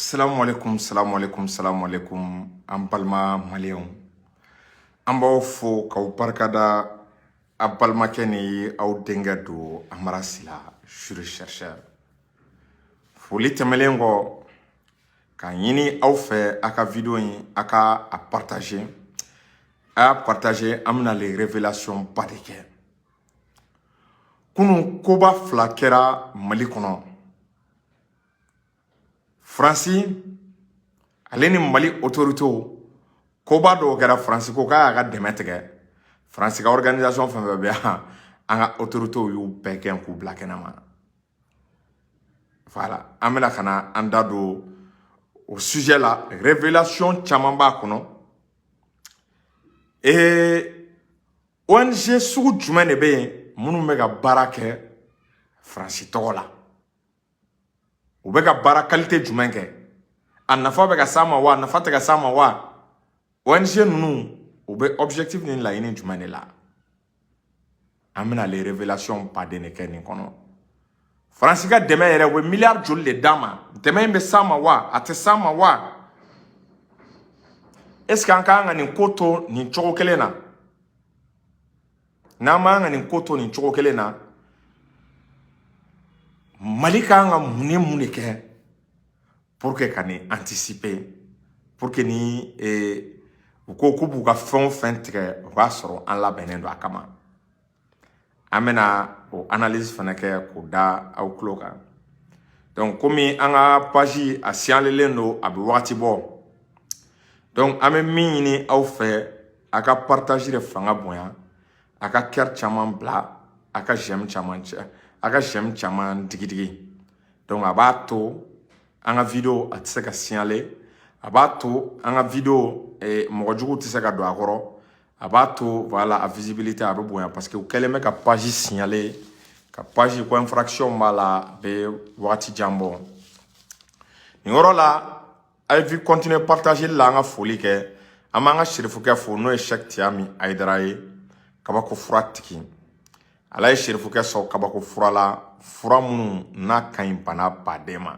Salamu alaikum, salamu alaikum, salamu alaikum. An balima maliyɛnw, an b'aw fo k'aw barikada. A balimakɛ ni aw denkɛ don, Amara Sila, juriste chercheur. Foli tɛmɛlen kɔ, k'a ɲini aw fɛ, a ka vidéo in, a ka a partager, a y'a partager. An bɛna les révélations ba de kɛ. Kunun, koba fila kɛra Mali kɔnɔ. Faransi ale ni Mali autorités, koba dɔw kɛra. Faransi ko k'a y'a ka dɛmɛ tigɛ. Faransi ka organisation fɛn fɛn bɛ yan, an ka autorités y'u bɛɛ gɛn k'u bila kɛnɛma. Voilà, an bɛna ka na an da don o sujet la. Révélation caman b'a kɔnɔ. Ee, ONG sugu jumɛn de bɛ yen minnu bɛ ka baara kɛ Faransi tɔgɔ la? U bɛ ka baara qualité jumɛn kɛ? A nafa bɛ ka s'a ma wa, a nafa tɛ ka s'a ma wa? ONG ninnu, u bɛ objectif ni laɲini jumɛn de la? An bɛna les révélations baden de kɛ nin kɔnɔ. Faransi ka dɛmɛ yɛrɛ, u bɛ miliyari joli de d'a ma? Dɛmɛ in bɛ s'a ma wa, a tɛ s'a ma wa? Est ce que an ka kan ka nin ko to nin cogo kelen na? N'an m'an ka nin ko to nin cogo kelen na, Mali ka kan ka mun ni mun de kɛ pour que ka nin anticiper, pour que ni u ko k'u b'u ka fɛn o fɛn tigɛ, o k'a sɔrɔ an labɛnnen don a kama? An bɛna o analyse fana kɛ k'o da aw tulo kan. Donc, komi an ka page a signalelen don, a bɛ wagati bɔ, donc an bɛ min ɲini aw fɛ, a ka partage de fanga bonya, a ka cœur caman bila, a ka j'aime caman cɛ, a ka j'aime caman digidigi. Donc a b'a to an ka vidéo a tɛ se ka signaler, a b'a to an ka vidéo mɔgɔ jugu tɛ se ka don a kɔrɔ, a b'a to, voilà, a visibilité a bɛ bonya, parce que u kɛlen bɛ ka page signaler, ka page ko infraction b'a la, a bɛ wagati jan bɔ. Nin yɔrɔ la, a ye vi continuer partager la. An ka foli kɛ, an b'an ka serifukɛ fo, n'o ye Cheikh Tiyami Ayidara ye, kabako fura tigi. Ala ye serifukɛ sɔn kabako fura la, fura minnu n'a ka ɲi bana baden ma.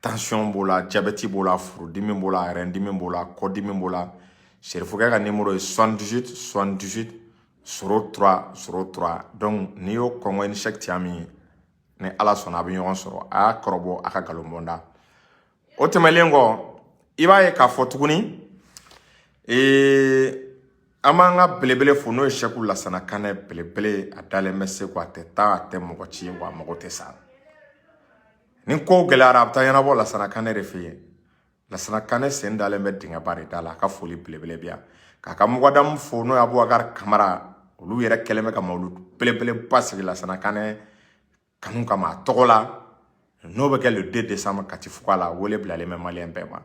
Tension b'o la, diabète b'o la, furudimi b'o la, rɛndimi b'o la, kɔdimi b'o la. Serifukɛ ka numéro ye 78 78 03 03. Donc n'i y'o kɔngɔ ni Cheikh Tiyami, ni Ala sɔnna, a bɛ ɲɔgɔn sɔrɔ. A y'a kɔrɔbɔ a ka nkalon bɔnda. O tɛmɛnen kɔ, i b'a ye k'a fɔ tuguni, an b'an ka belebele fo, n'o ye Sɛku Lasana Kanɛ belebele. A dalen bɛ Segu, a tɛ taa, a tɛ mɔgɔ ci, wa a mago tɛ sa. Ni ko gɛlɛyara, a bɛ taa ɲɛnabɔ Lasana Kanɛ de fɛ yen. Lasana Kanɛ sen dalen bɛ dingɛba de da la. A ka foli belebele bi yan, k'a ka mɔgɔdamu fo, n'o ye Abubakar Kamara. Olu yɛrɛ kɛlen bɛ ka mawulu belebeleba sigi Lasana Kanɛ kanu kama a tɔgɔ la, n'o bɛ kɛ le 2 décembre Katifuga la. Wele bilalen bɛ maliyɛn bɛɛ ma.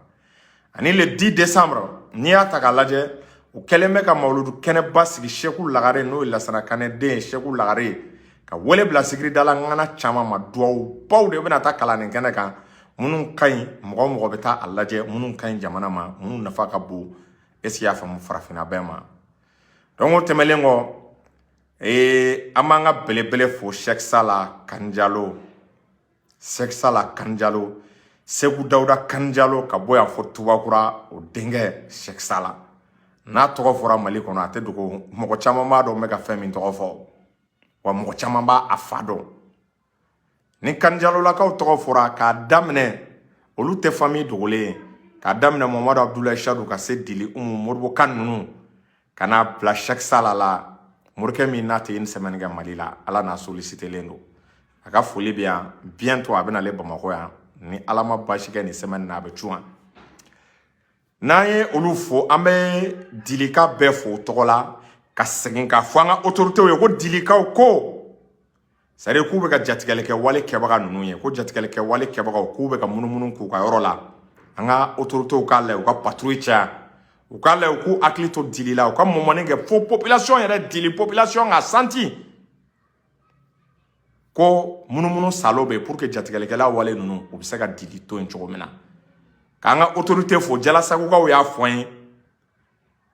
Ani le 10 décembre, n'i y'a ta k'a lajɛ, u kɛlen bɛ ka mawuludu kɛnɛba sigi Seku Lagare, n'o ye Lasana Kanɛ den ye, Seku Lagare, ka wele bila sigiridala ŋana caman ma. Duwawu baw de bɛna taa kalan nin kɛnɛ kan, minnu ka ɲi mɔgɔ o mɔgɔ bɛ taa a lajɛ, minnu ka ɲi jamana ma, minnu nafa ka bon, est ce que y'a faamu, farafinna bɛɛ ma. Donc o tɛmɛnen kɔ, an b'an ka belebele fo, Cheikh Sala Kanjalo, Cheikh Sala Kanjalo, Segu Dawuda Kanjalo, ka bɔ yan fɔ Tubakura, o denkɛ Cheikh Sala, n'a tɔgɔ fɔra Mali kɔnɔ, a tɛ dogo, mɔgɔ caman b'a dɔn n bɛ ka fɛn min tɔgɔ fɔ, wa mɔgɔ caman b'a a fa dɔn. Ni Kanjalolakaw tɔgɔ fɔra, k'a daminɛ, olu tɛ famille dogolen ye, k'a daminɛ Mamadu Abudulayi Sadu ka se Dili Umu Moribo Kan ninnu, ka n'a bila Cheikh Sala la, morikɛ min n'a tɛ une semaine kɛ Mali la, Ala n'a sollicitelen don. A ka foli bɛ yan. Bientôt a bɛ nalen Bamakɔ yan, ni Ala ma baasi kɛ, nin semaine na a bɛ cun. N'an ye olu fo, an bɛ Dilika bɛɛ fo tɔgɔ la, ka segin k'a fɔ an ka autorités ye ko Dilikaw ko, c'est à dire k'u bɛ ka jatigɛli kɛ wale kɛbaga ninnu ye, ko jatigɛli kɛ wale kɛbagaw k'u bɛ ka munumunu k'u ka yɔrɔ la. An ka autorités k'a lajɛ, u ka patrouille caya, u k'a lajɛ, u k'u hakili to Dili la, u ka mɔmɔni kɛ fo population yɛrɛ, Dili population ka senti ko munumunu salo bɛ yen, pour que jatigɛlikɛla wale ninnu, u bɛ se ka Dili to yen cogo min na. K'an ka autorité fo, Jalasagukaw y'a fɔ an ye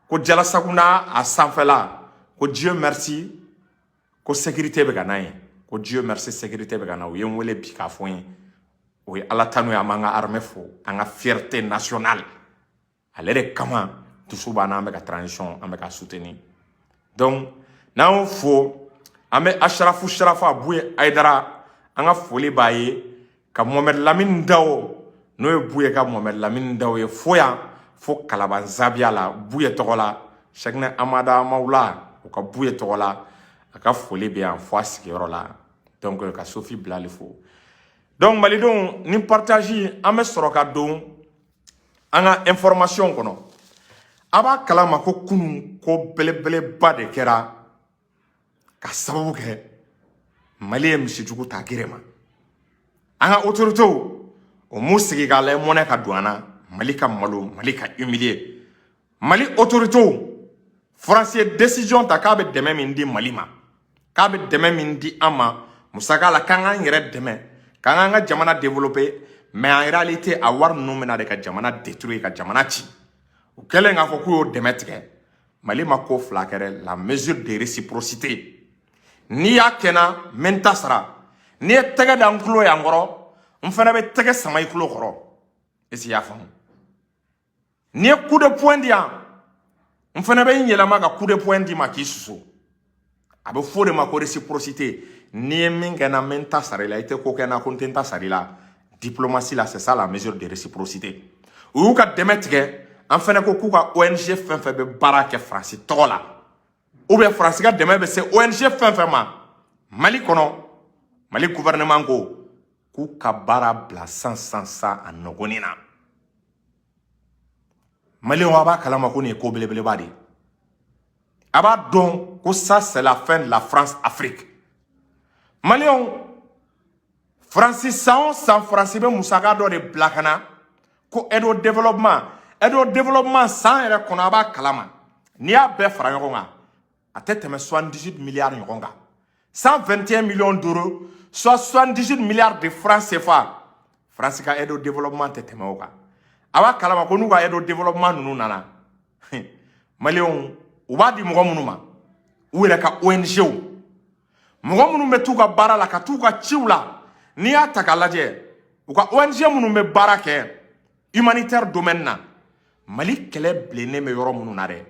ko Jalasagu n'a a sanfɛla, ko Dieu merci, ko sécurité bɛ ka na yen, ko Dieu merci, sécurité bɛ ka na. U ye n wele bi k'a fɔ n ye. O ye Ala tanu ye. An b'an ka armée fo, an ka fierté nationale. Ale de kama dusu b'an na, an bɛ ka transition, an bɛ ka soutenir. Donc n'an y'o fo, an bɛ Asharafu Sharafa Buye Ayidara, an ka foli b'a ye, ka Mohamed Lamine Dawo, n'o ye Buye ka Mohamed Lamine Dawo ye, fo yan fo Kalaban Zabiya la, Buye tɔgɔ la, Cheickna Amada Mawula, u ka Buye tɔgɔ la, a ka foli bɛ yan fo a sigiyɔrɔ la. Donc ka Sofi Bilali fo. Donc malidenw, ni partage, an bɛ sɔrɔ ka don an ka information kɔnɔ. A b'a kalama ko kunun ko belebeleba de kɛra ka sababu kɛ Mali ye misijugu ta gere ma. An ka autorités o m'u sigi k'a lajɛ mɔnɛ ka don an na, Mali ka malo, Mali ka humilier. Mali autorités, Faransi ye décision ta k'a bɛ dɛmɛ min di Mali ma, k'a bɛ dɛmɛ min di an ma musaka la, k'an k'an yɛrɛ dɛmɛ, k'an k'an ka jamana développer. Mais en réalité, a wari ninnu bɛna de ka jamana détruire, ka jamana ci. U kɛlen k'a fɔ k'u y'o dɛmɛ tigɛ, Mali ma ko fila kɛ dɛ: la mesure de réciprocité. N'i y'a kɛ n na, n bɛ n ta sara. N'i ye tɛgɛ da n tulo yan kɔrɔ, n fana bɛ tɛgɛ sama i tulo kɔrɔ. Est ce que i y'a faamu? N'i ye coup de poing di yan, n fana bɛ n yɛlɛma ka coup de poing d'i ma k'i susu. A bɛ fɔ o de ma ko réciprocité. N'i ye min kɛ n na, n bɛ n ta sara i la. I tɛ ko kɛ n na ko n tɛ n ta sara i la. Diplomatie la, c'est ça la mesure de réciprocité. U y'u ka dɛmɛ tigɛ, an fana ko k'u ka ONG fɛn fɛn bɛ baara kɛ Faransi tɔgɔ la, ou bien Faransi ka dɛmɛ bɛ se ONG fɛn fɛn ma Mali kɔnɔ, Mali gouvernement ko k'u ka baara bila san san san a nɔgɔnin na. Maliyɛnw, a b'a kalama ko nin ye ko belebeleba de ye. A b'a dɔn ko ça, c'est la fin de la France Afrique. Maliyɛnw, Faransi, san o san, Faransi bɛ musaka dɔ de bila ka na ko aide au développement. Aide au développement, san yɛrɛ kɔnɔ, a b'a kalama, n'i y'a bɛɛ fara ɲɔgɔn kan, a tɛ tɛmɛ 78 milliards ɲɔgɔn kan, 121 millions d'euros, soit 78 milliards de francs CFA. Faransi ka aide au développement tɛ tɛmɛ o kan. A b'a kalama ko n'u ka aide au développement ninnu nana, maliyɛnw, u b'a di mɔgɔ minnu ma, u yɛrɛ ka ONG, mɔgɔ minnu bɛ t'u ka baara la, ka t'u ka ciw la, n'i y'a ta k'a lajɛ, u ka ONG minnu bɛ baara kɛ humanitaire domaine na, Mali kɛlɛ bilennen bɛ yɔrɔ minnu na dɛ,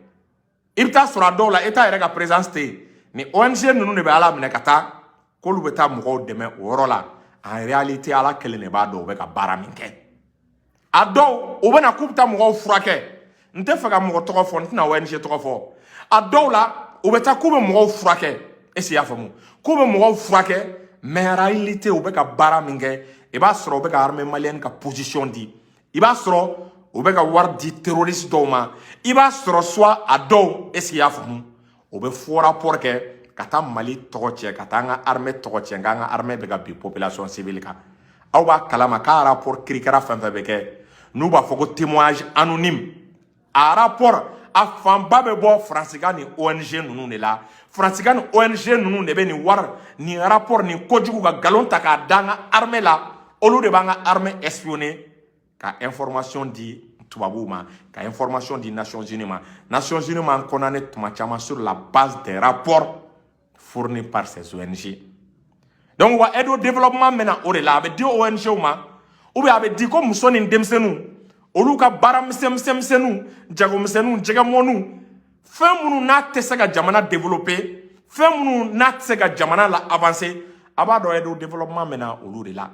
i bɛ taa sɔrɔ a dɔw la, État yɛrɛ ka présence tɛ yen. Ni ONG ninnu de bɛ Ala minɛ ka taa k'olu bɛ taa mɔgɔw dɛmɛ o yɔrɔ la. En réalité, Ala kelen de b'a dɔn u bɛ ka baara min kɛ. A dɔw, u bɛ na k'u bɛ taa mɔgɔw furakɛ. N tɛ fɛ ka mɔgɔ tɔgɔ fɔ, n tɛna ONG tɔgɔ fɔ. A dɔw la, u bɛ taa k'u bɛ mɔgɔw furakɛ. Est ce que i y'a faamu? K'u bɛ mɔgɔw furakɛ, mais en réalité, u bɛ ka baara min kɛ, i b'a sɔrɔ u bɛ ka armée malienne ka position di, i b'a sɔrɔ u bɛ ka wari di terroriste dɔw ma, i b'a sɔrɔ soit a dɔw, est ce que i y'a faamu, u bɛ faux rapport kɛ ka taa Mali tɔgɔ tiɲɛ, ka taa an ka armée tɔgɔ tiɲɛ, k'an ka armée bɛ ka bin population civile kan. Aw b'a kalama k'a rapport kirikara fɛn fɛn bɛ kɛ, n'u b'a fɔ ko témoignage anonyme, a rapport a fanba bɛ bɔ Faransi ka nin ONG ninnu de la. Faransi ka nin ONG ninnu de bɛ nin wari nin rapport nin kojugu ka nkalon ta k'a da an ka armée la. Olu de b'an ka armée espionner, ka information di tubabuw ma, ka information di Nations Unies ma. Nations Unies m'an condamné tuma caman sur la base des rapports fournis par ces ONG. Donc u ka aide au développement bɛ o de la, a bɛ di ONG ma, ou bien a bɛ di ko muso ni denmisɛnninw, olu ka baara misɛn misɛnninw, jagomisɛnninw, jɛgɛmɔniw, fɛn minnu n'a tɛ se ka jamana développer, fɛn minnu n'a tɛ se ka jamana la avancer. A b'a dɔn aide au développement bɛ na olu de la.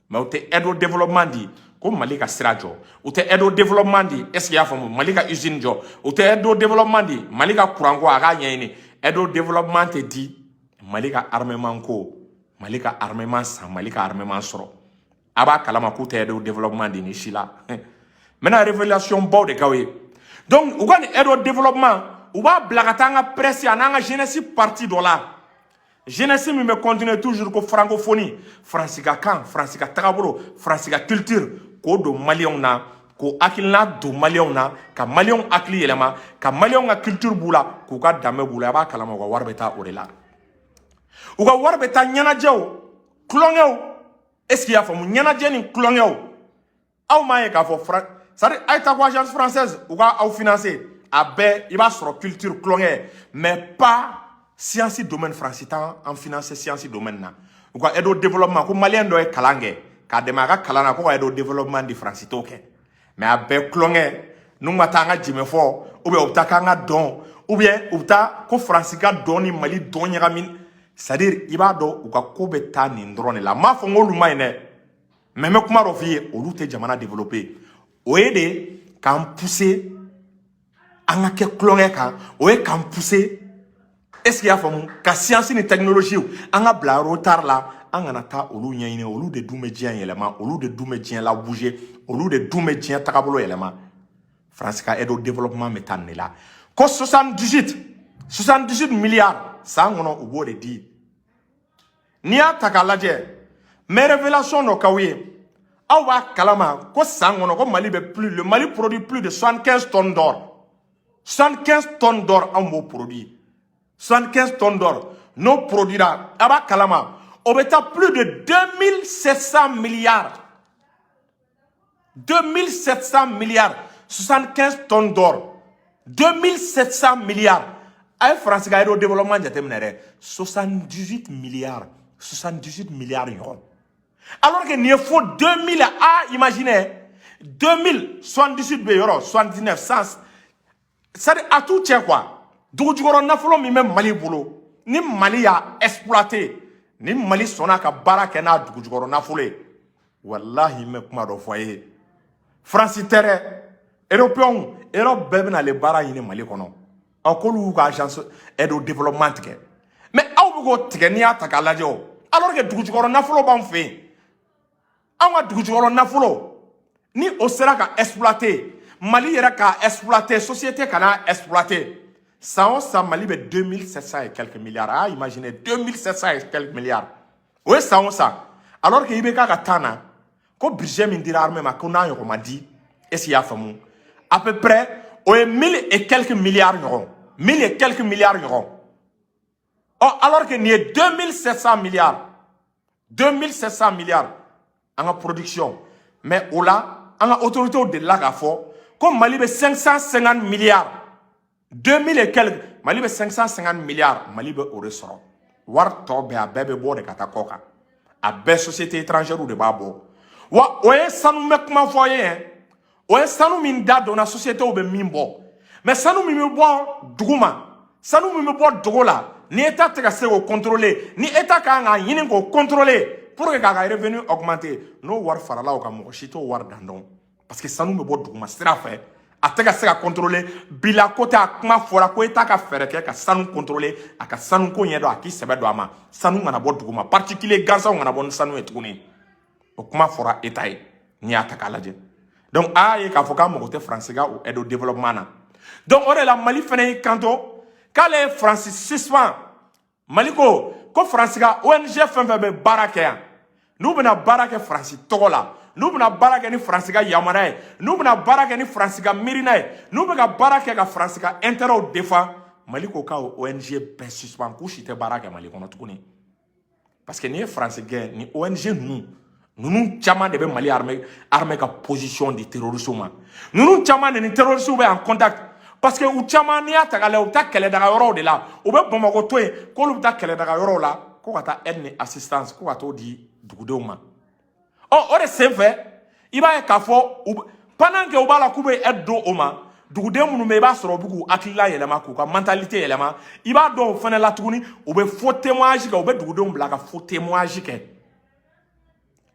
Mais u tɛ aide au développement di ko Mali ka sira jɔ, u tɛ aide au développement di, est ce que i y'a faamu, Mali ka usine jɔ, u tɛ aide au développement di Mali ka courant ko a k'a ɲɛɲini. Aide au développement tɛ di Mali ka armement ko, Mali ka armement san, Mali ka armement sɔrɔ. A b'a kalama k'u tɛ aide au développement di ni si la. N bɛna révélation baw de k'aw ye. Donc u ka nin aide au développement, u b'a bila ka taa an ka presse ani an ka jeunesse parti dɔ la, jeunesse min bɛ continuer toujours ko francophonie, Faransi ka kan, Faransi ka tagabolo, Faransi ka culture, k'o don maliyɛnw na, k'o hakilina don maliyɛnw na, ka maliyɛnw hakili yɛlɛma, ka maliyɛnw ka culture b'u la, k'u ka danbe b'u la. A b'a kalama u ka wari bɛ taa o de la. U ka wari bɛ taa ɲɛnajɛw, tulonkɛw. Est ce que i y'a faamu? Ɲɛnajɛ ni tulonkɛw. Aw m'a ye k'a fɔ c'est à dire, a ye taa ko agence française u ka aw financer, a bɛɛ i b'a sɔrɔ culture, tulonkɛ, mais pas science domaine. Faransi t'an an financer science domaine na. U ka aide au développement, ko maliyɛn dɔ ye kalan kɛ. K'a dɛmɛ a ka kalan na, ko ka aide au développement di, Faransi t'o kɛ. Mais a bɛɛ tulonkɛ, n'u ma taa an ka jɛmɛ fɔ, ou bien u bɛ taa k'an ka dɔn, ou bien u bɛ taa ko Faransi ka dɔn ni Mali dɔn ɲagami. C'est à dire, i b'a dɔn, u ka ko bɛ taa nin dɔrɔn de la. N m'a fɔ n k'olu ma ɲi dɛ, mais n bɛ kuma dɔ f'i ye: olu tɛ jamana développer. O ye de k'an pousser an ka kɛ tulonkɛ kan, o ye k'an pousser, est ce que i y'a faamu, ka science ni technologie, an ka bila retard la, an kana taa olu ɲɛɲini. Olu de dun bɛ diɲɛ yɛlɛma, olu de dun bɛ diɲɛ la bouger, olu de dun bɛ diɲɛ tagabolo yɛlɛma. Faransi ka aide au développement bɛ taa nin de la, ko 78 milliards san kɔnɔ, u b'o de di. N'i y'a ta k'a lajɛ, n bɛ révélation dɔ k'aw ye. Aw b'a kalama ko san kɔnɔ, ko Mali bɛ plus, le Mali produit plus de 75 tonnes d'or. 75 tonnes d'or, anw b'o produit. 75 tonnes d'or, n'o produira, a b'a kalama, o bɛ taa plus de 2700 milliards. 2700 milliards, 75 tonnes d'or, 2700 milliards. A ye Faransi ka aide au développement jateminɛ dɛ, 78 milliards, 78 milliards ɲɔgɔn, alors que nin ye fo 2000. A imaginez, 2078 bɛ yɔrɔ 79, 100, c'est à dire a t'u cɛ quoi. Dugujukɔrɔ nafolo min bɛ Mali bolo, ni Mali y'a exploité, ni Mali sɔnna ka baara kɛ n'a dugujukɔrɔ nafolo ye, walahi, n bɛ kuma dɔ fɔ a ye, Faransi tɛ dɛ, Européens, Europe bɛɛ bɛna ale baara ɲini Mali kɔnɔ. Ɔ, k'olu y'u ka agence aide au développement tigɛ, mais aw bɛ k'o tigɛ, n'i y'a ta k'a lajɛ o, alors que dugujukɔrɔ nafolo b'anw fɛ yen. Anw ka dugujukɔrɔ nafolo, ni o sera ka exploiter, Mali yɛrɛ k'a exploiter, société kana exploiter, san o san Mali bɛ 2700 et quelques milliards. A imaginez, 2700 et quelques milliards, o ye san o san, alors que i bɛ k'a ka temps na, ko budget min dira armée ma, ko n'a ɲɔgɔn ma di, est ce que i y'a faamu, à peu près o ye 1000 et quelques milliards ɲɔgɔn, 1000 et quelques milliards ɲɔgɔn. Ɔ, alors que nin ye 2700 milliards, 2700 milliards an ka production. Mais o la, an ka autorités delila k'a fɔ ko Mali bɛ 550 milliards, 2000 et quelques, Mali bɛ 550 milliards, Mali bɛ o de sɔrɔ. Wari tɔ bɛɛ, a bɛɛ bɛ bɔ de ka taa kɔ kan, a bɛɛ société étrangère de b'a bɔ. Wa o ye sanu bɛ kuma fɔ ye, o ye sanu min da donna, société bɛ min bɔ. Mais sanu min bɛ bɔ dugu ma, sanu min bɛ bɔ dogo la, ni État tɛ ka se k'o contrôler, ni État kan k'a ɲini k'o contrôler pour que k'a ka revenu augmenter, n'o wari farala o kan, mɔgɔ si t'o wari dan dɔn, parce que sanu bɛ bɔ duguma sira fɛ, a tɛ ka se ka contrôler. Bila ko tɛ, a kuma fɔra ko État ka fɛɛrɛ kɛ ka sanu contrôler, a ka sanu ko ɲɛdɔn, a k'i sɛbɛ don a ma, sanu kana bɔ duguma, particulier gansanw kana bɔ ni sanu ye tuguni. O kuma fɔra État ye. N'i y'a ta k'a lajɛ, donc a y'a ye k'a fɔ k'an mago tɛ Faransi ka o aide au développement na. Donc o de la, Mali fana y'i kanto k'ale ye Faransi suspend. Mali ko ko Faransi ka ONG fɛn fɛn bɛ baara kɛ yan, n'u bɛna baara kɛ Faransi tɔgɔ la, n'u bɛna baara kɛ ni Faransi ka yamaruya ye, n'u bɛna baara kɛ ni Faransi ka miirina ye, n'u bɛ ka baara kɛ ka Faransi ka intérêt défend, Mali ko k'a ONG bɛɛ suspend, k'u si tɛ baara kɛ Mali kɔnɔ tuguni. Parce que n'i ye Faransi gɛn, ni ONG ninnu caman de bɛ Mali armée ka position di terroristes ma, ninnu caman de ni terroristes bɛ en contact, parce que u caman, n'i y'a ta k'a lajɛ, u bɛ taa kɛlɛdaga yɔrɔw de la. U bɛ Bamakɔ to yen k'olu bɛ taa kɛlɛdaga yɔrɔw la, ko ka taa aide ni assistance, ko ka t'o di dugudenw ma. Ɔ, o de senfɛ, i b'a ye k'a fɔ pendant que u b'a la k'u bɛ aide don o ma, duguden minnu bɛ yen, i b'a sɔrɔ u bɛ k'u hakilila yɛlɛma, k'u ka mentalité yɛlɛma. I b'a dɔn o fana la tuguni, u bɛ faux témoignage kɛ, u bɛ dugudenw bila ka faux témoignage kɛ.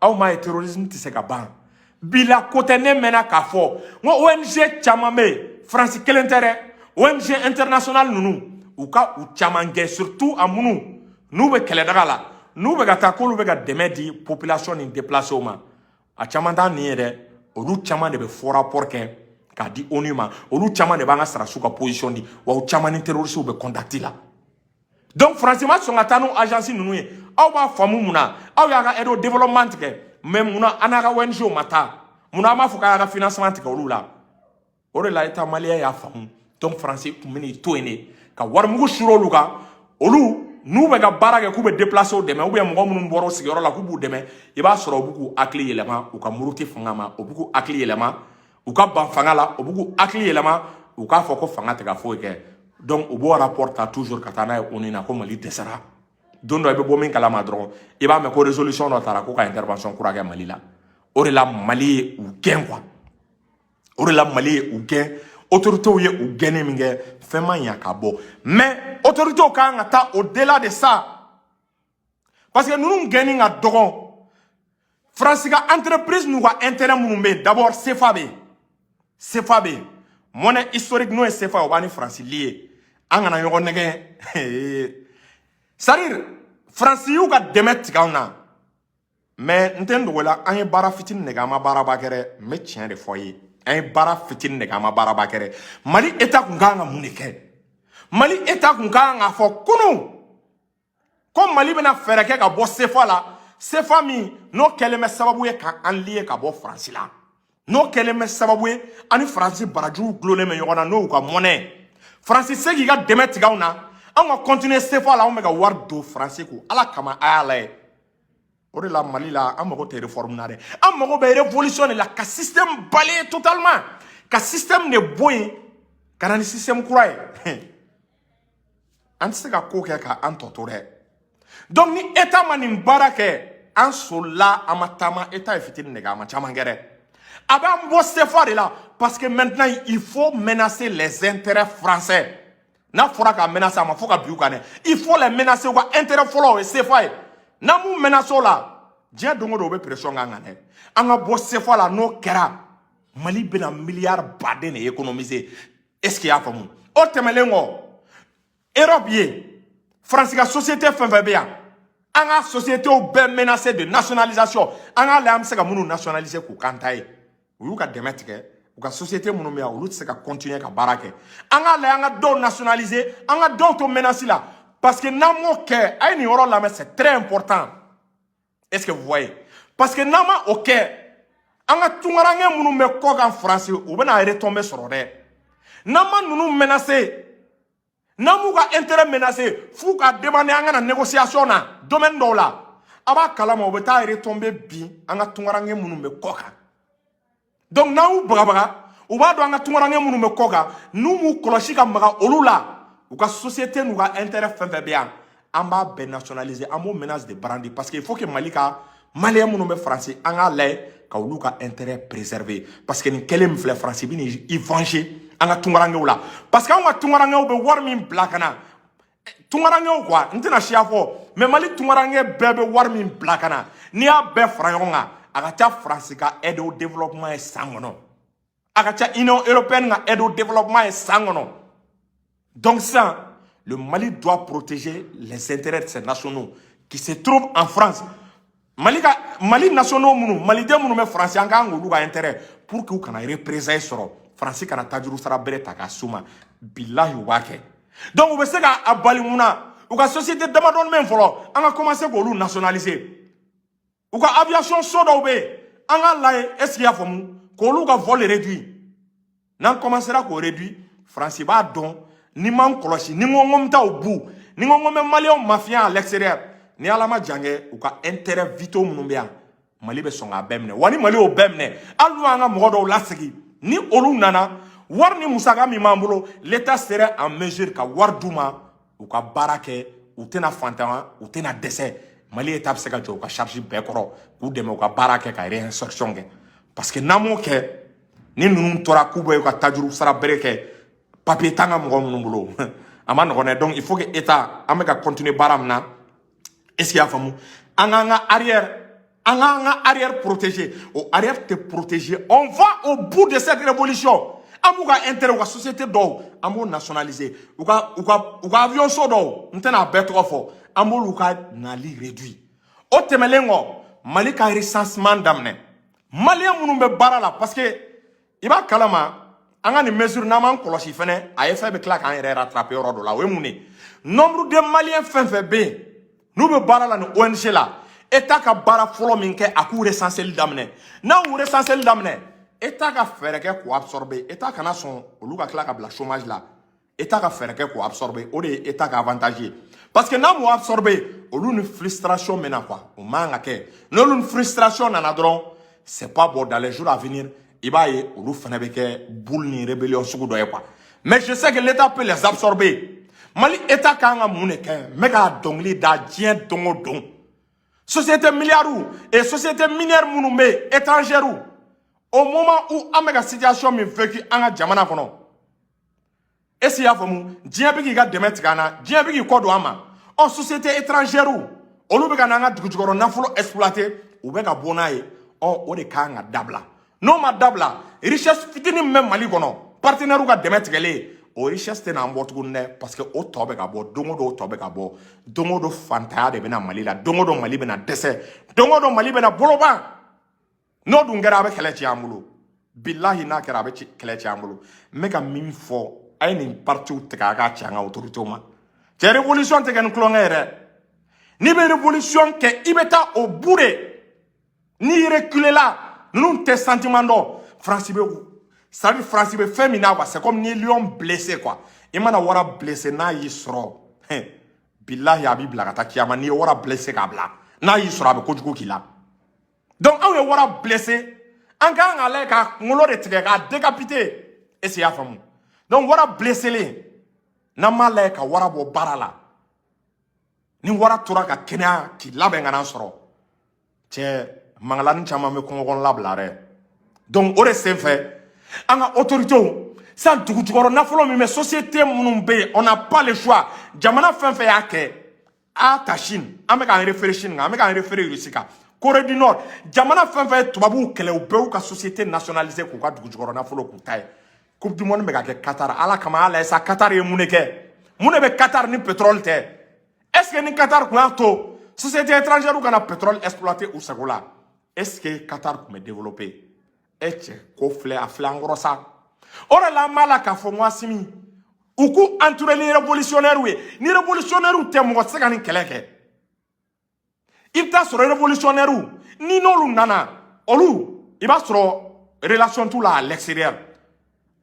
Aw m'a ye, terrorisme tɛ se ka ban bila ko tɛ. Ne mɛnna k'a fɔ n ko ONG caman bɛ yen, Faransi kelen tɛ dɛ, ONG international ninnu, u ka u caman kɛ, surtout a minnu n'u bɛ kɛlɛdaga la, n'u bɛ ka taa k'olu bɛ ka dɛmɛ di population ni déplacés ma, a caman t'a nin ye dɛ. Olu caman de bɛ faux rapport kɛ k'a di ONU ma, olu caman de b'an ka sɔrɔdasiw ka position di, wa u caman ni terroristes bɛ contact la. Donc Faransi ma sɔn ka taa n'o agence ninnu ye. Aw b'a faamu mun na aw y'a ka aide au développement tigɛ? Mais mun na an n'a ka ONG ma taa? Mun na an b'a fɔ k'a y'a ka financement tigɛ olu la? O de la, État malien y'a faamu. Donc Faransi tun bɛn'i to yen de ka warimugu suru olu kan. Olu n'u bɛ ka baara kɛ k'u bɛ déplacer dɛmɛ, ou bien mɔgɔ minnu bɔra u sigiyɔrɔ la k'u b'u dɛmɛ, i b'a sɔrɔ u b'u k'u hakili yɛlɛma, u ka muruti fanga ma, u b'u k'u hakili yɛlɛma, u ka ban fanga la, u b'u k'u hakili yɛlɛma, u k'a fɔ ko fanga tɛ ka foyi kɛ. Donc u b'o rapport ta toujours ka taa n'a ye ONU na ko Mali dɛsɛra. Don dɔ, i bɛ bɔ min kalama dɔrɔn, i b'a mɛn ko résolution dɔ taara ko ka intervention kura kɛ Mali la. O de la Mali ye u gɛn quoi. O de la Mali ye u gɛn. Autorités ye u gɛnni min kɛ, fɛn ma ɲa ka bɔ, mais autorités kan ka taa au delà de ça, parce que ninnu gɛnni ka dɔgɔn. Faransi ka entreprise n'u ka intérêt minnu bɛ yen, d'abord CFA bɛ yen. CFA bɛ yen, monnaie historique, n'o ye CFA ye, o b'an ni Faransi lié. An kana ɲɔgɔn nɛgɛn. C'est à dire, Faransi y'u ka dɛmɛ tigɛ anw na, mais n tɛ n dogo la, an ye baara fitinin de kɛ, an ma baaraba kɛ dɛ. N bɛ tiɲɛ de fɔ i ye, an ye baara fitinin de kɛ, an ma baaraba kɛ dɛ. Mali État kun kan ka mun de kɛ? Mali État kun kan k'a fɔ kunun ko Mali bɛna fɛɛrɛ kɛ ka bɔ CFA la. CFA min n'o kɛlen bɛ sababu ye ka an lié ka bɔ Faransi la, n'o kɛlen bɛ sababu ye an ni Faransi barajuw gulonnen bɛ ɲɔgɔn na, n'o y'u ka monnaie. Faransi se k'i ka dɛmɛ tigɛ anw na, anw ka continuer CFA la, anw bɛ ka wari don Faransi kun. Ala kama, a y'a lajɛ. O de la Mali la, an mago tɛ réforme na dɛ, an mago bɛ révolution de la, ka système balayer totalement, ka système de bɔ yen ka na ni système kura ye. An tɛ se ka ko kɛ ka an tɔ to dɛ. Donc ni État ma nin baara kɛ, an solila, an ma taama. État ye fitinin de kɛ, a ma caman kɛ dɛ. A b'an bɔ CFA de la, parce que maintenant il faut menacer les intérêts français. N'a fɔra k'a menacer, a ma fɔ ka bin u kan dɛ, il faut les menacer. U ka intérêt fɔlɔ, o ye CFA ye. N'an m'u menacer o la, diɲɛ don o don, u bɛ pression k'an kan dɛ. An ka bɔ CFA la, n'o kɛra, Mali bɛna miliyari baden de économiser. Est ce que i y'a faamu? O tɛmɛnen kɔ, Europe ye, Faransi ka société fɛn fɛn bɛ yan, an ka sociétés bɛɛ menacé de nationalisation. An k'a lajɛ an bɛ se ka minnu nationaliser k'u k'an ta ye. U y'u ka dɛmɛ tigɛ, u ka société minnu bɛ yan, olu tɛ se ka continuer ka baara kɛ. An k'a lajɛ an ka dɔw nationaliser, an ka dɔw to menace la, parce que n'an m'o kɛ, a ye nin yɔrɔ lamɛn, c'est très important. Est ce que vous voyez? Parce que n'an ma o kɛ, an ka tunkaranke minnu bɛ kɔ kan Faransi, u bɛna retombée sɔrɔ dɛ. N'an ma ninnu menacer, n'an m'u ka intérêt menacer, f'u ka demander an ka na négociation na domaine dɔw la, a b'a kalama, u bɛ taa retombée bin an ka tunkaranke minnu bɛ kɔ kan. Donc n'an y'u bagabaga, u b'a dɔn an ka tunkaranke minnu bɛ kɔ kan, n'u m'u kɔlɔsi ka maga olu la, u ka société n'u ka intérêt fɛn fɛn bɛ yan, an b'a bɛɛ nationaliser. An b'o menace de brandir, parce que il faut que Mali ka Malien minnu bɛ Faransi, an k'a lajɛ ka olu ka intérêt préserver, parce que nin kɛlen min filɛ, Faransi bɛ n'i venger an ka tunkarankew la, parce que anw ka tunkarankew bɛ wari min bila ka na, tunkarankew quoi, n tɛna siya fɔ, mais Mali tunkaranke bɛɛ bɛ wari min bila ka na, n'i y'a bɛɛ fara ɲɔgɔn kan, a ka ca Faransi ka aide au développement ye san kɔnɔ, a ka ca Union européenne ka aide au développement ye san kɔnɔ. Donc sisan, le Mali doit protéger les intérêts de ses nationaux qui se trouvent en France. Mali ka Mali nationaux minnu, Maliden minnu bɛ France, an kan k'olu ka intérêt pour que u kana représailles sɔrɔ, Faransi kana tajuru sara bere ta k'a s'u ma. Bilahi, u b'a kɛ. Donc u bɛ se ka bali mun na? U ka société damadɔni bɛ yen fɔlɔ, an ka commencer k'olu nationaliser. U ka aviation so dɔw bɛ yen, an k'a lajɛ. Est ce que i y'a faamu? K'olu ka vol réduit. N'an commencera k'o réduit, Faransi b'a dɔn ni m'an kɔlɔsi, ni n ko n ko n bɛ taa u bu, ni n ko n ko n bɛ Maliyɛnw mafiya à l'extérieur, ni Ala ma jan kɛ, u ka intérêt vitaux minnu bɛ yan, Mali bɛ sɔn k'a bɛɛ minɛ. Wa ni Mali y'o bɛɛ minɛ, hali n'u y'an ka mɔgɔ dɔw lasegin, ni olu nana, wari ni musaka min b'an bolo, l'État serait en mesure ka wari d'u ma, u ka baara kɛ. U tɛna fantan, u tɛna dɛsɛ. Mali État bɛ se ka jɔ u ka charge bɛɛ kɔrɔ, k'u dɛmɛ u ka baara kɛ, ka réinsertion kɛ, parce que n'an m'o kɛ, ni ninnu tora k'u bɛ ka tajuru sara bere kɛ, papier t'an ka mɔgɔ minnu bolo, a ma nɔgɔn dɛ. Donc il faut que État, an bɛ ka continuer baara min na, est ce que i y'a faamu? An k'an ka arrière protéger. O arrière tɛ protéger, on va au bout de cette révolution. An b'u ka intérêt, u ka société dɔw, an b'o nationaliser. U ka avion so dɔw, n tɛna a bɛɛ tɔgɔ fɔ, an b'olu ka nali réduit. O tɛmɛnen kɔ, Mali ka recensement daminɛ, Malien minnu bɛ baara la, parce que i b'a kalama, an ka nin mesure, n'an m'an kɔlɔsi fɛnɛ, a ye fɛn bɛ tila k'an yɛrɛ rattraper yɔrɔ dɔ la. O ye mun de ye? Nombre de Malien fɛn fɛn bɛ yen n'u bɛ baara la ni ONG la, État ka baara fɔlɔ min kɛ, a k'u recenseli daminɛ. N'a y'u recenseli daminɛ, État ka fɛɛrɛ kɛ k'u absorber. État kana sɔn olu ka tila ka bila chômage la. État ka fɛɛrɛ kɛ k'u absorber, o de ye État ka avantage ye, parce que n'a m'u absorber, olu ni frustration bɛ na quoi. O man ka kɛ. N'olu ni frustration nana dɔrɔn, c'est pas bon. Dans les jours à venir, i b'a ye, olu fana bɛ kɛ boule ni rébellion sugu dɔ ye quoi. Mais je sais que l'État peut les absorber. Mali État kan ka mun de kɛ? N bɛ k'a dɔnkili da diɲɛ don o don. Société milliards et société minière minnu bɛ yen, étrangères, au moment où an bɛ ka situation min vécu an ka jamana kɔnɔ, est ce que i y'a faamu? Diɲɛ bɛ k'i ka dɛmɛ tigɛ an na, diɲɛ bɛ k'i kɔ don an ma. Ɔ, société étrangère, olu bɛ ka n'an ka dugujukɔrɔ nafolo exploiter, u bɛ ka bɔ n'a ye. Ɔ, o de kan ka dabila. N'o ma dabila, richesse fitinin min bɛ Mali kɔnɔ, partenaire ka dɛmɛ tigɛlen, o richesse tɛ n'an bɔ tuguni dɛ, parce que o tɔ bɛ ka bɔ don o don, o tɔ bɛ ka bɔ don o don. Fantanya de bɛna Mali la don o don, Mali bɛna dɛsɛ don o don, Mali bɛna boloban. N'o dun kɛra, a bɛ kɛlɛ ci an bolo. Bilahi, n'a kɛra, a bɛ kɛlɛ ci an bolo. N bɛ ka min fɔ, a ye nin partiw tigɛ, a k'a ci an ka autorités ma. Cɛ, révolution tɛ kɛ ni tulonkɛ ye dɛ. N'i bɛ révolution kɛ, i bɛ taa au bout de. N'i reculé la, ninnu tɛ sentiment dɔn. Faransi bɛ, c'est à dire Faransi bɛ fɛn min na quoi, c'est comme ni lion blessé quoi. I mana wara blessé, n'a y'i sɔrɔ, bilahi, a b'i bila ka taa kiyama. N'i ye wara blessé k'a bila, n'a y'i sɔrɔ, a bɛ kojugu k'i la. Donc anw ye wara blessé, an kan k'a lajɛ k'a kunkolo de tigɛ, k'a décapiter. Est ce que i y'a faamu? Donc wara blessélen, n'an m'a lajɛ ka wara bɔ baara la, ni wara tora ka kɛnɛya k'i labɛn ka n'a sɔrɔ, cɛ, mangalani caman bɛ kungo kɔnɔla bila dɛ. Donc o de senfɛ, an ka autorités sisan, dugujukɔrɔ nafolo min bɛ, société minnu bɛ yen, on n'a pas le choix. Jamana fɛn fɛn y'a kɛ, a ta Chine, an bɛ k'an référer Chine kan, an bɛ k'an référer Russie kan, Corée du Nord, jamana fɛn fɛn ye tubabuw kɛlɛ, u bɛɛ y'u ka société nationaliser k'u ka dugujukɔrɔ nafolo k'u ta ye. Coupe du monde bɛ ka kɛ Qatar. Ala kama, ala ye sa, Qatar ye mun de kɛ? Mun de bɛ Qatar ni pétrole tɛ? Est ce que ni Qatar tun y'a to société étrangère kana pétrole exploiter u sago la, est ce que Qatar tun bɛ développer? E cɛ, ko filɛ, a filɛ an kɔrɔ sa. O de la, an b'a la k'a fɔ n ko Asimi, u k'u entouré ni révolutionnaire ye. Ni révolutionnaire tɛ, mɔgɔ tɛ se ka nin kɛlɛ kɛ. I bɛ taa sɔrɔ révolutionnaire ni n'olu nana, olu, i b'a sɔrɔ relation t'u la à l'extérieur.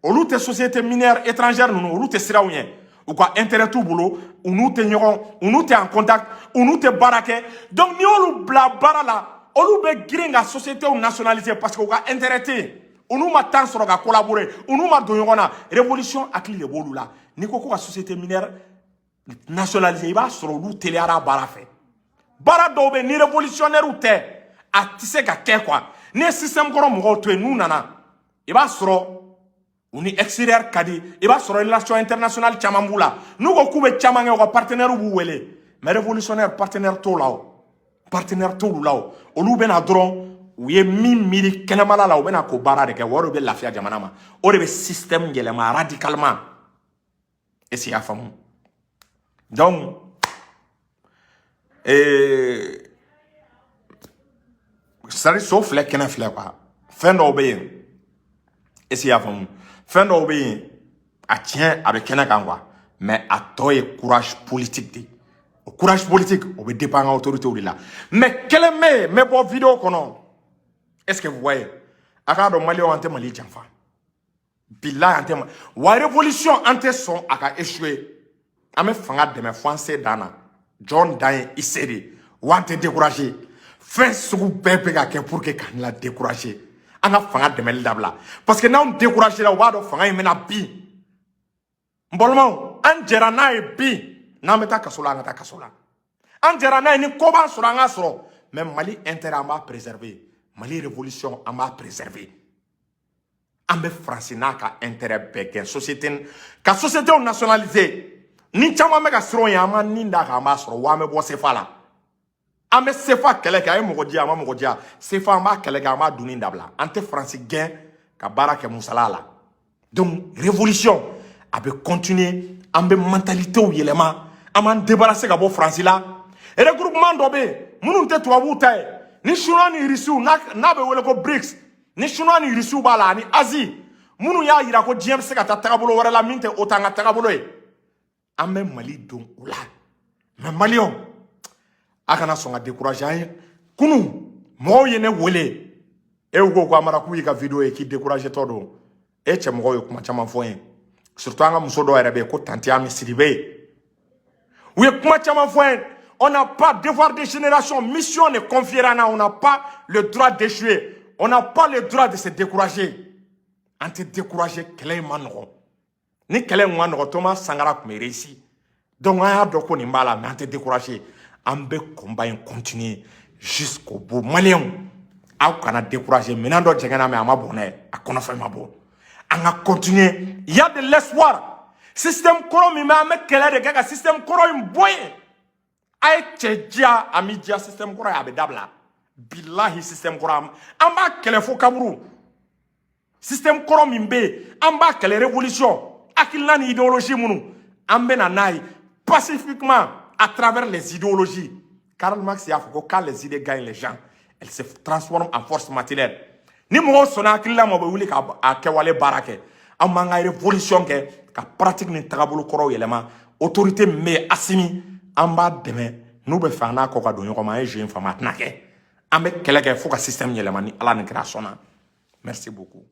Olu tɛ société minière étrangère ninnu, olu tɛ siran u ɲɛ, u ka intérêt t'u bolo, u n'u tɛ ɲɔgɔn, u n'u tɛ en contact, u n'u tɛ baara kɛ. Donc n'i y'olu bila baara la, olu bɛ girin ka sociétés nationaliser, parce que u ka intérêt tɛ yen, u n'u ma temps sɔrɔ ka collaborer, u n'u ma don ɲɔgɔn na. Révolution hakili de b'olu la. N'i ko ko ka société minière nationaliser, i b'a sɔrɔ olu teliyara baara fɛ. Baara dɔw bɛ yen, ni révolutionnaire tɛ, a tɛ se ka kɛ quoi. N'i ye système kɔrɔ mɔgɔw to yen, n'u nana, i b'a sɔrɔ u ni extérieur ka di, i b'a sɔrɔ relation internationale caman b'u la. N'u ko k'u bɛ caman kɛ, u ka partenaire b'u wele. Mais révolutionnaire, partenaire t'o la, o partenaire t'olu la. O olu bɛna dɔrɔn, u ye min miiri kɛnɛmala la, u bɛna k'o baara de kɛ. O de bɛ lafiya jamana ma, o de bɛ système yɛlɛma radicalement. Est ce que i y'a faamu? Donc c'est à dire so filɛ, kɛnɛ filɛ quoi. Fɛn dɔw bɛ yen, est ce que i y'a faamu? Fɛn dɔw bɛ yen, a tiɲɛ, a bɛ kɛnɛ kan quoi, mais a tɔ ye courage politique de ye. O courage politique, o bɛ dépend an ka autorités de la. Mais kelen bɛ yen, n bɛ bɔ vidéo kɔnɔ. Est ce que vous voyez? A k'a dɔn, Maliyɛnw, an tɛ Mali janfa. Bilahi, an tɛ wa révolution, an tɛ sɔn a ka échouer. An bɛ fanga dɛmɛ fo an se dan na. Jɔn dan ye i se de wa. An tɛ décourager. Fɛn sugu bɛɛ bɛ ka kɛ pour que k'an la décourager, an ka fanga dɛmɛli dabila, parce que n'anw décourager la, u b'a dɔn fanga in bɛna bin. N balimaw, an jɛra n'a ye bi, n'an bɛ taa kaso la, an ka taa kaso la. An jɛra n'a ye, ni ko b'an sɔrɔ, an k'a sɔrɔ. Mais Mali intérêt, an b'a préserver. Mali révolution, an b'a préserver. An bɛ Faransi n'a ka intérêt bɛɛ gɛn. Société ka société nationaliser ni caman bɛ ka siran ye, an b'an nin d'a kan, an b'a sɔrɔ wa. An bɛ bɔ CFA la, an bɛ CFA kɛlɛ kɛ. A ye mɔgɔ diya, a ma mɔgɔ diya, CFA, an b'a kɛlɛ kɛ, an b'a dunni dabila. An tɛ Faransi gɛn ka baara kɛ musala la. Donc révolution, a bɛ continuer. An bɛ mentalitéw yɛlɛma, an b'an débarrasser ka bɔ Faransi la. Regroupement dɔ bɛ yen minnu tɛ tubabuw ta ye, ni Chinois ni Russiw n'a bɛ wele ko BRICS, ni Chinois ni Russiw b'a la ani Asie, minnu y'a yira ko diɲɛ bɛ se ka taa tagabolo wɛrɛ la min tɛ OTAN ka tagabolo ye. An bɛ Mali don o la. Mais Maliyɛnw, a kana sɔn ka décourager. An ye kunun, mɔgɔw ye ne wele, e ko Amara, k'u y'i ka vidéo ye k'i décourager tɔ don. E cɛ, mɔgɔw ye kuma caman fɔ n ye, surtout an ka muso dɔw yɛrɛ bɛ yen ko tantie Ami Sidibe, u ye kuma caman fɔ n ye. On n'a pas devoir de génération, mission de confier an na. On n'a pas le droit d'échouer, on n'a pas le droit de se décourager. An tɛ décourager. Kɛlɛ in ma nɔgɔn. Ni kɛlɛ in ma nɔgɔn, Thomas Sankara tun bɛ réussi. Donc an y'a dɔn ko nin b'a la, mais an tɛ décourager. An bɛ combat in continuer jusqu'au bout. Maliyɛnw, aw kana décourager. Minɛn dɔ jɛngɛnna, mais a ma bɔn dɛ, a kɔnɔfɛn ma bɔ. An ka continuer, il y a de l'espoir. Système kɔrɔ min bɛ, an bɛ kɛlɛ de kɛ ka système kɔrɔ in bɔ yen. A ye cɛ diya, a mi diya, système kɔrɔ ye, a bɛ dabila. Bilahi, système kɔrɔ, an b'a kɛlɛ fo kaburu. Système kɔrɔ min bɛ yen, an b'a kɛlɛ. Révolution hakilina ni idéologie minnu an bɛ na n'a ye pacifiquement à travers les idéologies. Karl Marx y'a fɔ ko quand les idées gagnent les gens, elles se transforment en force matérielle. Ni mɔgɔw sɔnna hakilina ma, u bɛ wuli ka a kɛwale baara kɛ. An b'an ka révolution kɛ ka pratique ni tagabolo kɔrɔw yɛlɛma. Autorité min bɛ yen, Asimi, an b'a dɛmɛ. N'u bɛ fɛ an n'a kɔ ka don ɲɔgɔn ma, an ye jeu in faamu, a tɛna kɛ. An bɛ kɛlɛ kɛ fo ka système yɛlɛma, ni Ala ni kira sɔnna. Merci beaucoup.